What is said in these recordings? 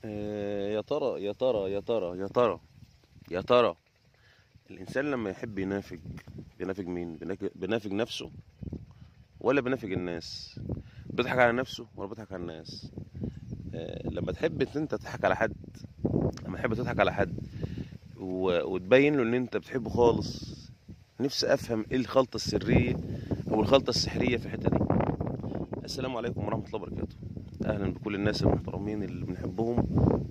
يا ترى يا ترى يا ترى يا ترى يا ترى الإنسان لما يحب ينافق بينافق مين؟ بينافق نفسه ولا بينافق الناس؟ بيضحك على نفسه ولا بيضحك على الناس؟ لما تحب انت تضحك على حد، لما تحب تضحك على حد وتبين له ان انت بتحبه خالص، نفسي افهم ايه الخلطة السرية او الخلطة السحرية في الحتة دي. السلام عليكم ورحمة الله وبركاته. اهلا بكل الناس المحترمين اللي بنحبهم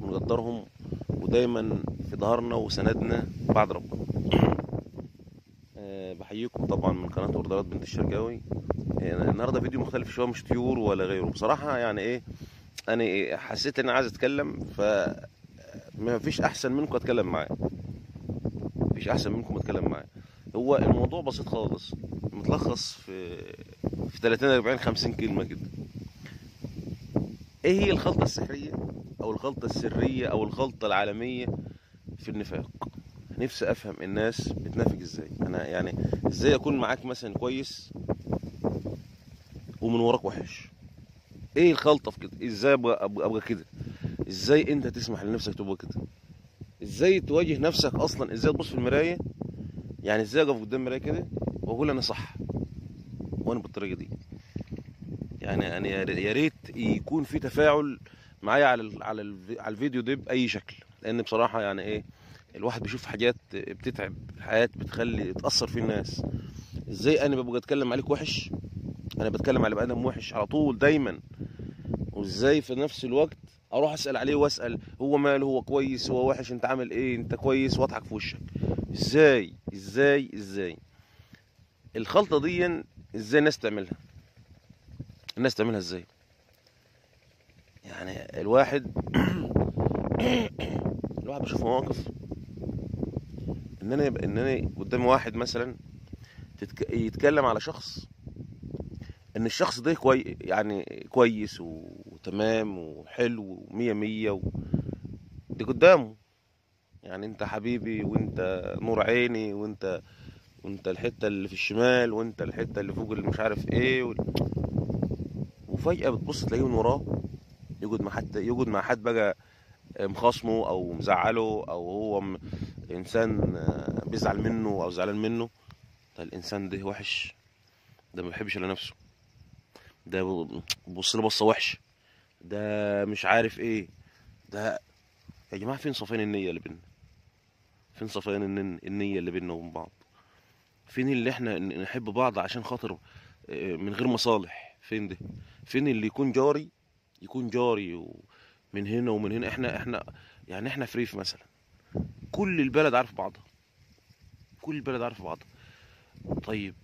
ونقدرهم ودايما في ظهرنا وسندنا بعد ربنا. بحييكم طبعا من قناة اوردرات بنت الشرقاوي. النهارده فيديو مختلف شوية، مش طيور ولا غيره. بصراحة يعني ايه، انا إيه حسيت ان انا عايز اتكلم، فما فيش احسن منكم اتكلم معاه. مفيش احسن منكم اتكلم معاه. هو الموضوع بسيط خالص، متلخص في 30 40 50 كلمة كده. ايه هي الخلطة السحريه او الخلطة السرية او الخلطة العالمية في النفاق؟ نفسي افهم الناس بتنافق ازاي. انا يعني ازاي اكون معاك مثلا كويس ومن وراك وحش؟ ايه الخلطة في كده؟ ازاي ابقى كده؟ ازاي انت تسمح لنفسك تبقى كده؟ ازاي تواجه نفسك اصلا؟ ازاي تبص في المراية؟ يعني ازاي اقف قدام المراية كده واقول انا صح وانا بالطريقة دي؟ يعني انا يا ريت يكون في تفاعل معايا على الفيديو ده باي شكل، لان بصراحة يعني ايه، الواحد بيشوف حاجات بتتعب الحياة، بتخلي تاثر في الناس. ازاي انا ببقى اتكلم عليك وحش؟ انا بتكلم على بني ادم وحش على طول دايما، وازاي في نفس الوقت اروح اسال عليه واسال هو ماله، هو كويس، هو وحش، انت عامل ايه، انت كويس، واضحك في وشك. ازاي ازاي ازاي الخلطة دي؟ ازاي الناس تعملها؟ الناس تعملها ازاي؟ يعني الواحد بيشوف مواقف ان انا قدام واحد مثلا يتكلم على شخص ان الشخص ده يعني كويس وتمام وحلو ومية مية دي قدامه، يعني انت حبيبي وانت نور عيني وانت الحتة اللي في الشمال وانت الحتة اللي فوق اللي مش عارف ايه وفجأة بتبص تلاقيه من وراه يقعد مع حد بقى مخاصمة او مزعله او هو انسان بيزعل منه او زعلان منه. ده الانسان ده وحش، ده ما بيحبش الا نفسه، ده بص له بصة وحشة، ده مش عارف ايه ده. يا جماعة فين صفين النية اللي بينا؟ فين صفين النية اللي بينا وبين بعض؟ فين اللي احنا نحب بعض عشان خاطر من غير مصالح؟ فين ده؟ فين اللي يكون جاري، يكون جاري ومن هنا ومن هنا؟ احنا يعني احنا في ريف مثلا، كل البلد عارف بعضها، كل البلد عارف بعضها. طيب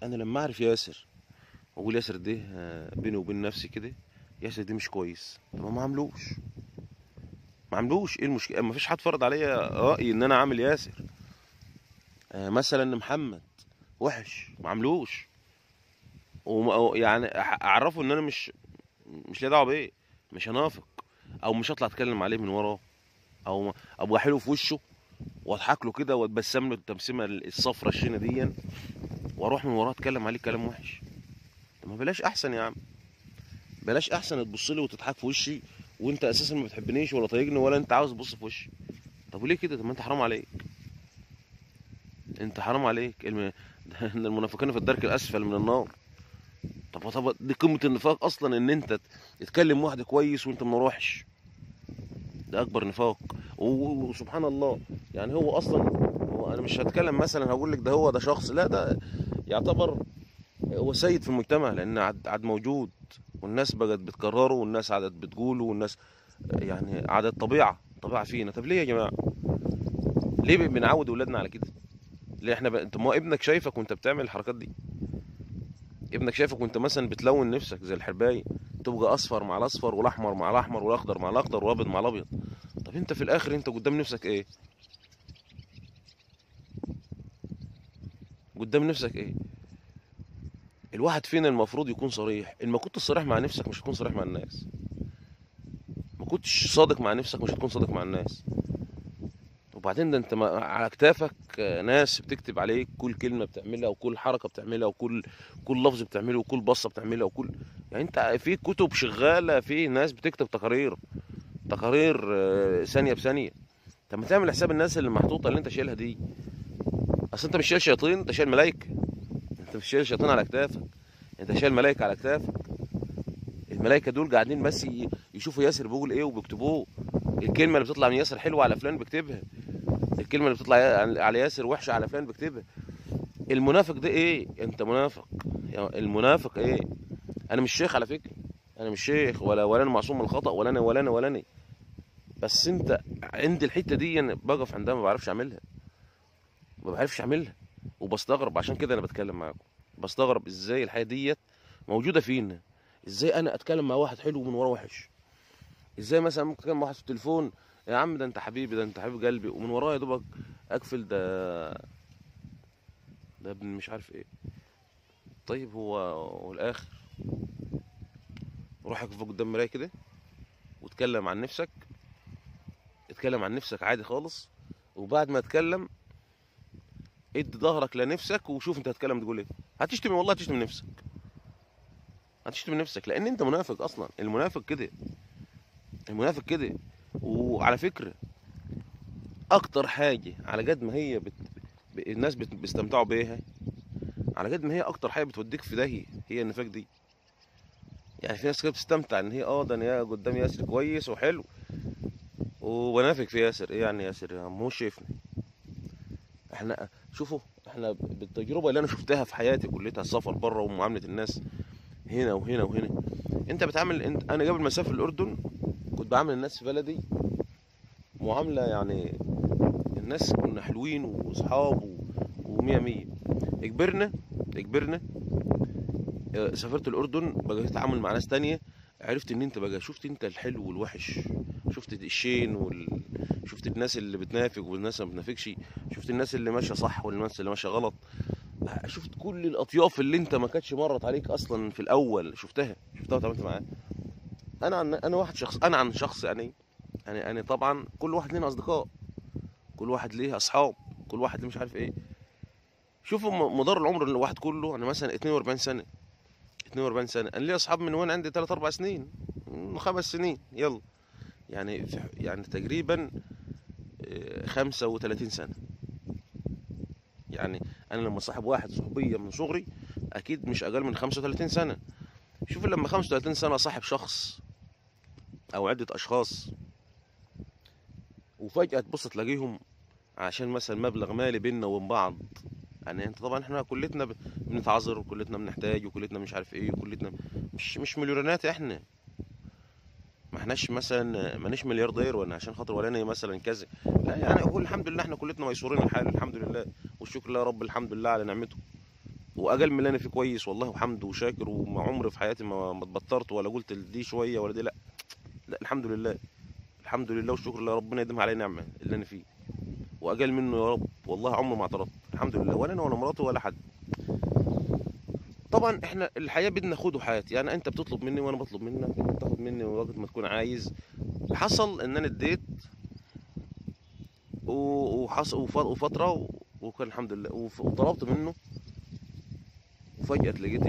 انا لما اعرف ياسر واقول ياسر ده بيني وبين نفسي كده، ياسر ده مش كويس، طب ما عملوش، ما عملوش، ايه المشكلة؟ ما فيش حد فرض عليا رايي ان انا عامل ياسر. مثلا محمد وحش، ما عملوش، ويعني اعرفه ان انا مش ليا دعوه بيه، مش هنافق او مش هطلع اتكلم عليه من وراه، او ابقى حلو في وشه واضحك له كده واتبسم له التبسيمه الصفرة الشينه دي واروح من وراه اتكلم عليه كلام وحش. طب ما بلاش احسن يا عم، بلاش احسن تبص لي وتضحك في وشي وانت اساسا ما بتحبنيش ولا طايقني ولا انت عاوز تبص في وشي. طب وليه كده؟ طب ما انت حرام عليك، انت حرام عليك. ان المنافقين في الدرك الاسفل من النار. طب دي قمة النفاق اصلا، ان انت تتكلم واحد كويس وانت ما روحش، ده اكبر نفاق. وسبحان الله، يعني هو اصلا، هو انا مش هتكلم مثلا هقول لك ده هو ده شخص، لا ده يعتبر هو سيد في المجتمع، لان عاد موجود والناس بقت بتكرره والناس عادت بتقوله والناس يعني عادت طبيعة فينا. طب ليه يا جماعة؟ ليه بنعود اولادنا على كده؟ ليه احنا انت ما ابنك شايفك وانت بتعمل الحركات دي؟ ابنك شايفك وانت مثلا بتلون نفسك زي الحربايه، تبقى اصفر مع الاصفر والاحمر مع الاحمر والاخضر مع الاخضر والابيض مع الابيض. طب انت في الاخر انت قدام نفسك ايه؟ قدام نفسك ايه؟ الواحد فينا المفروض يكون صريح. ان ما كنتش صريح مع نفسك مش هتكون صريح مع الناس. ما كنتش صادق مع نفسك مش هتكون صادق مع الناس. وبعدين ده انت على كتافك ناس بتكتب عليك كل كلمة بتعملها وكل حركة بتعملها وكل لفظ بتعمله وكل بصة بتعملها وكل، يعني انت في كتب شغالة، في ناس بتكتب تقارير. تقارير ثانية بثانيه. طب ما تعمل حساب الناس اللي محطوطة اللي انت شايلها دي. اصل انت مش شايل شياطين، انت شايل ملايكة. انت مش شايل شياطين على كتافك، انت شايل ملايكة على كتافك. الملايكه دول قاعدين بس يشوفوا ياسر بيقول ايه وبيكتبوه. الكلمة اللي بتطلع من ياسر حلوة على فلان بيكتبها، الكلمة اللي بتطلع على ياسر وحشة على فلان بيكتبها. المنافق ده ايه؟ انت منافق. المنافق ايه؟ انا مش شيخ على فكرة، انا مش شيخ ولا انا معصوم من الخطا ولا انا ولا انا ولا انا، بس انت عند الحتة دي انا بقف عندها، ما بعرفش اعملها، ما بعرفش اعملها، وبستغرب. عشان كده انا بتكلم معاكم، بستغرب ازاي الحياة ديت موجودة فينا. ازاي انا اتكلم مع واحد حلو ومن وراه وحش؟ ازاي مثلا ممكن اتكلم مع واحد في التليفون، يا عم ده انت حبيبي، ده انت حبيب قلبي، ومن وراه يا دوبك اقفل ده ابن مش عارف ايه. طيب هو الاخر روح اقف قدام مراية كده واتكلم عن نفسك، اتكلم عن نفسك عادي خالص، وبعد ما اتكلم ادي ظهرك لنفسك وشوف انت هتتكلم تقول ايه. هتشتم، والله هتشتم نفسك، هتشتم نفسك، لان انت منافق اصلا. المنافق كده، المنافق كده. وعلى فكرة اكتر حاجة على قد ما هي الناس بيستمتعوا بيها، على قد ما هي اكتر حاجة بتوديك في داهية هي النفاق دي. يعني في ناس كده بتستمتع ان هي ده انا قدام ياسر كويس وحلو وبنافق في ياسر. ايه يعني ياسر مو شايفني؟ احنا شوفوا، احنا بالتجربة اللي انا شفتها في حياتي كلها، السفر بره ومعامله الناس هنا وهنا وهنا. انت بتعامل، انت انا قبل ما اسافر الاردن كنت بعامل الناس في بلدي معاملة، يعني الناس كنا حلوين واصحاب ومية مية. اجبرنا سافرت الاردن، بقيت اتعامل مع ناس تانية، عرفت ان انت بقى شفت انت الحلو والوحش، شفت الشين شفت الناس اللي بتنافق والناس اللي ما بتنافقش، شفت الناس اللي ماشية صح والناس اللي ماشية غلط، شفت كل الاطياف اللي انت ما كانتش مرت عليك اصلا في الاول، شفتها وتعاملت معاها. انا واحد شخص، انا عن شخص يعني انا طبعا كل واحد ليه اصدقاء، كل واحد ليه اصحاب، كل واحد ليه مش عارف ايه. شوفوا مدار العمر الواحد كله، انا مثلا 42 سنة، 42 سنة، انا ليا اصحاب من وانا عندي 3 4 سنين، 5 سنين، يلا يعني يعني تقريبا 35 سنة. يعني انا لما صاحب واحد صحوبيه من صغري اكيد مش اقل من 35 سنة. شوف لما 35 سنة صاحب شخص او عده اشخاص، وفجاة تبص تلاقيهم عشان مثلا مبلغ مالي بيننا وبين بعض. يعني انت طبعا احنا كلتنا بنتعذر، وكلتنا بنحتاج، وكلتنا مش عارف ايه، وكلتنا مش مليونيرات. احنا ما احناش مثلا مانيش ملياردير ولا عشان خاطر ولا انا مثلا كذا، لا يعني اقول الحمد لله احنا كلتنا ميسورين الحال، الحمد لله والشكر لله يا رب، الحمد لله على نعمته، واقل من اللي انا فيه كويس والله، وحمد وشاكر، وما عمري في حياتي ما اتبطرت ولا قلت دي شوية ولا دي، لا لا الحمد لله، الحمد لله والشكر لله، ربنا يديمها علي نعمه اللي انا فيه واقل منه يا رب، والله عمري ما اعترضت الحمد لله، ولا انا ولا مراتي ولا حد. طبعا احنا الحياة بدنا خد وحياتي، يعني انت بتطلب مني وانا بطلب منك، انت بتاخد مني وقت ما تكون عايز. حصل ان انا اديت وحصل وفترة وكان الحمد لله، وطلبت منه، وفجاة لقيت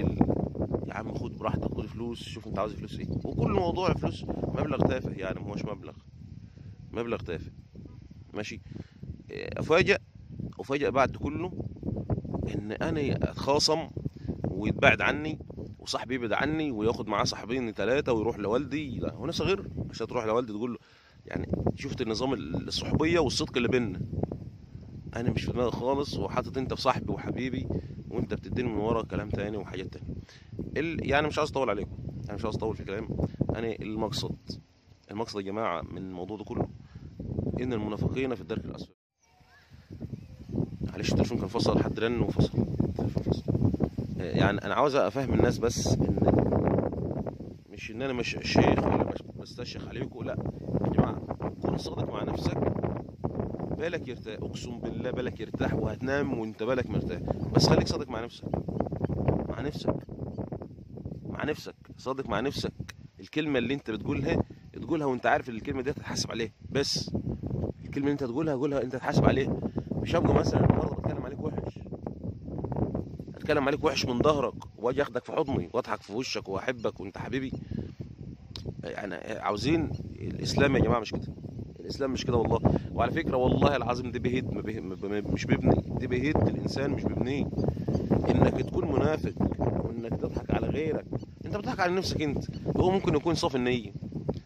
يا عم خد براحتك، خد فلوس، شوف انت عاوز فلوس ايه. وكل موضوع فلوس مبلغ تافه، يعني ما هوش مبلغ تافه ماشي. افاجئ بعد كله ان انا اتخاصم ويتبعد عني، وصاحبي يبعد عني، وياخد معاه صاحبين 3 ويروح لوالدي. لا هو انا صغير عشان تروح لوالدي تقول له؟ يعني شفت النظام الصحوبيه والصدق اللي بينا، انا مش في دماغي خالص، وحاطط انت في صاحبي وحبيبي، وانت بتديني من ورا كلام تاني وحاجات تانية. يعني مش عاوز اطول عليكم، انا مش عاوز اطول في الكلام. انا المقصد يا جماعة من الموضوع ده كله ان المنافقين في الدرك الاسفل. معلش التليفون كان فصل، حد رن وفصل، التليفون فصل. يعني انا عاوز افهم الناس بس ان مش ان انا مش شيخ ولا بستشيخ عليكم، لا يا جماعة، كن صادق مع نفسك، بالك يرتاح، اقسم بالله بالك يرتاح، وهتنام وانت بالك مرتاح. بس خليك صادق مع نفسك، مع نفسك، مع نفسك، صادق مع نفسك. الكلمة اللي انت بتقولها تقولها وانت عارف ان الكلمة دي هتتحاسب عليها، بس الكلمة اللي انت تقولها قولها انت هتحاسب عليها. مش هبقى مثلا النهارده بتكلم عليك وحش، اتكلم عليك وحش من ظهرك، واجي اخدك في حضني واضحك في وشك واحبك وانت حبيبي. يعني عاوزين الاسلام يا جماعة مش كده، الاسلام مش كده والله. وعلى فكرة والله العظيم ده بيهد، مش بيبني، ده بيهد الانسان مش بيبنيه. انك تكون منافق وانك تضحك على غيرك، انت بتضحك على نفسك انت. هو ممكن يكون صافي النية،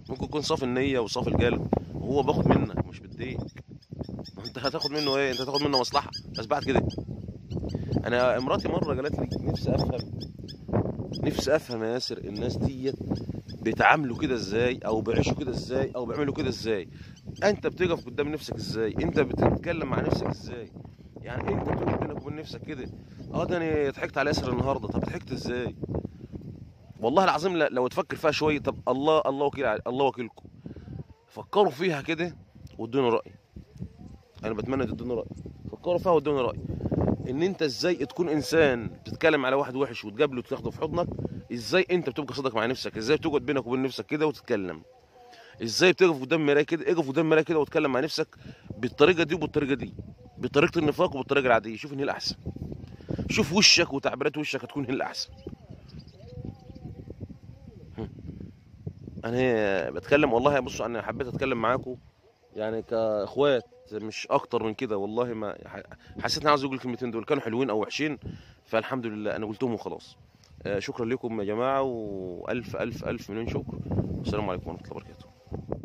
ممكن يكون صافي النية وصافي القلب، وهو باخد منك مش بديك. ما انت هتاخد منه ايه؟ انت هتاخد منه مصلحة بس بعد كده. انا مراتي مرة قالت لي نفسي افهم، نفسي افهم يا ياسر الناس ديت بيتعاملوا كده ازاي، او بيعيشوا كده ازاي، او بيعملوا كده ازاي. انت بتقف قدام نفسك ازاي؟ انت بتتكلم مع نفسك ازاي؟ يعني انت بتقول بينك وبين نفسك كده ده انا ضحكت على ياسر النهارده، طب ضحكت ازاي؟ والله العظيم لو تفكر فيها شوية. طب الله وكيل، الله وكيلكم، فكروا فيها كده وادوني راي. انا بتمنى تدوني راي، فكروا فيها وادوني راي. ان انت ازاي تكون انسان بتتكلم على واحد وحش وتقابله وتاخده في حضنك؟ ازاي انت بتبقى صادق مع نفسك؟ ازاي بتقعد بينك وبين نفسك كده وتتكلم؟ ازاي بتقف قدام مراية كده؟ اقف قدام مراية كده وتكلم مع نفسك بالطريقة دي وبالطريقه دي، بطريقة النفاق وبالطريقه العادية. شوف ان هي الاحسن، شوف وشك وتعبيرات وشك هتكون هي الاحسن. انا بتكلم والله، بصوا انا حبيت اتكلم معاكم يعني كاخوات مش اكتر من كده والله. ما حسيت اني عاوز اقول الكلمتين دول، كانوا حلوين او وحشين فالحمد لله انا قلتهم وخلاص. شكرا لكم يا جماعة، والف الف الف مليون شكر. والسلام عليكم ورحمة الله وبركاته.